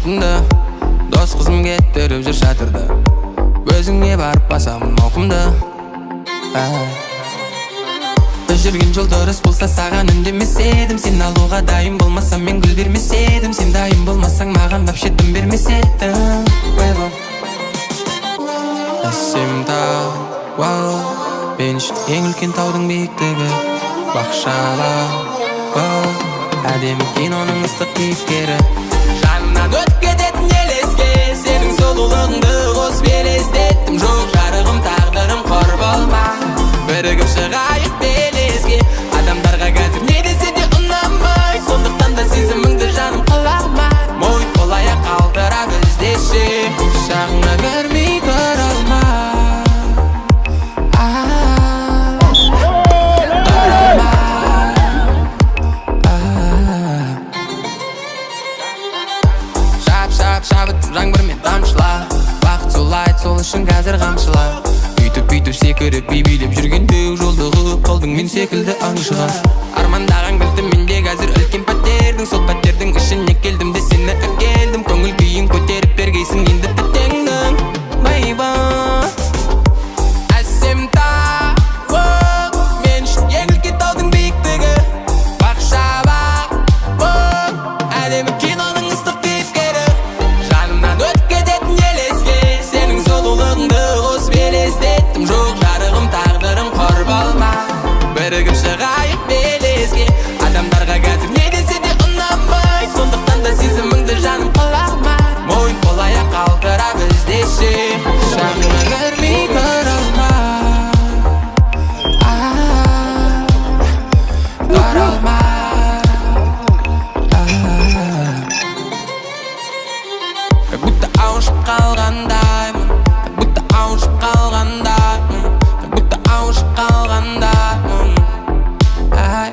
алтынды. Дос қызым кеттіріп жүр шатырды. Өзіңе барып басамын ауқымды. Біз жүрген жол дұрыс болса, саған үндемес едім. Сен алуға дайын болмасам, мен гүл бермес едім. Сен дайын болмасаң, маған вообще дым бермес едім. Ойбай. Әсем тау, мен үшін ең үлкен таудың биіктігі. Бақшалау, әдемі киноның ыстық кейіпкері. Жанымнан өтіп кететін елеске сенің сұлулығыңды қосып елестеттім. Жоқ, жарығым, тағдырым, қор болма. Бірігіп шығайық белеске. Адамдарға қазір не десе де ұнамай. Сондықтан да сезіміңді, жаным, құлама. Мойын қол аяқ қалдырап іздесе, құшағыңа кірмей тұра алмай. Тұра алмай. Шап, шап, шабытым жаңбырмен тамшыла. Бақыт солай, сол үшін қазір қамшыла. Үйтіп бүйтіп секіріп, би билеп жүргенде, жолығып қалдың мен секілді аңшыға. Армандаған кілтім менде қазір үлкен пәтердің. Сол пәтердің ішіне келдім де, сені әкелдім. Көңіл күйін көтеріп бергейсің енді тәттеңнің. Бейбі, әсем тауым, мен үшін ең үлкен таудың биіктігі. Бақша бақ, әдемі киноның ыстық кейіпкері. Жанымнан өтіп кететін елеске сенің сұлулығыңды қосып елестеттім. Жоқ, жарығым, тағдырым, қор болма. Бірігіп шығайық белеске. Адамдарға қазір не десе де ұнамай. Сондықтан да сезіміңді, жаным, құлама. Мойын қол аяқ қалтырап іздесе, құшағыңа кірмей тұра алмай. Тұра алмай. Как будто ауышып қалғандаймын. Как будто ауышып қалғандаймын. Как будто ауышып қалғандаймын. Ай.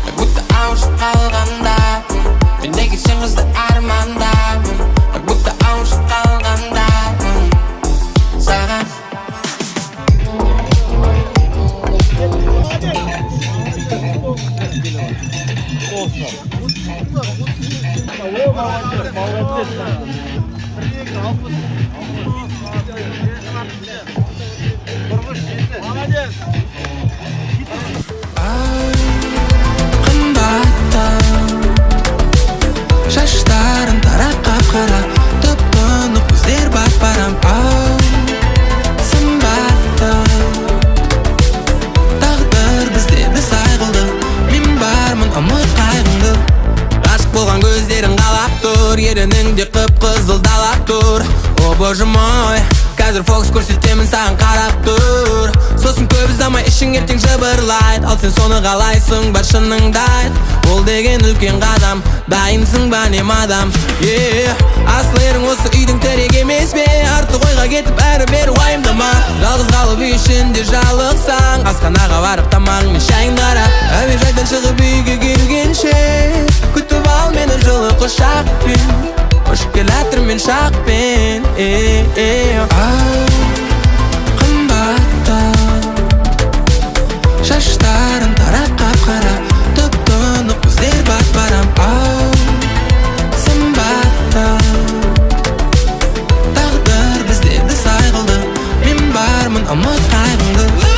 Как будто ауышып қалғандаймын. Мен неге сен қызды армандаймын? Как будто ауышып қалғандаймын саған. Молодец! Қымбаттым, шаштарың тарап қап-қара, тұп тұнық көздер бат барам. Ау, сымбаттым, тағдыр біздерді сай қылды. Мен бармын, ұмыт қайғыңды. Ғашық болған көздерің қалап тұр, ерінің де қып қызыл далап тұр. О боже мой, қазір фокус көрсетемін саған, қарап тұр. Сосын көп ұзамай ішің ертең жыбырлайды. Ал сен соны қалайсың ба, шыныңды айт? Ол деген үлкен қадам, дайынсың ба, не, мадам? Е, асыл ерің осы үйдің тірегі емес пе? Артық ойға кетіп, әрі бері уайымдама. Жалғыз қалып үй ішінде жалықсаң, асханаға барып тамағың мен шайыңды қара. Әуежайдан шығып үйге келгенше, күтіп ал мені жылы құшақпен. Ұшып келатыр мен шақпен. Е, е, ау, қымбаттым, шаштарың тарап қап-қара, тұп тұнық көздер бат барам. Ау, сымбаттым, тағдыр біздерді сай қылды. Мен бармын, ұмыт қайғыңды.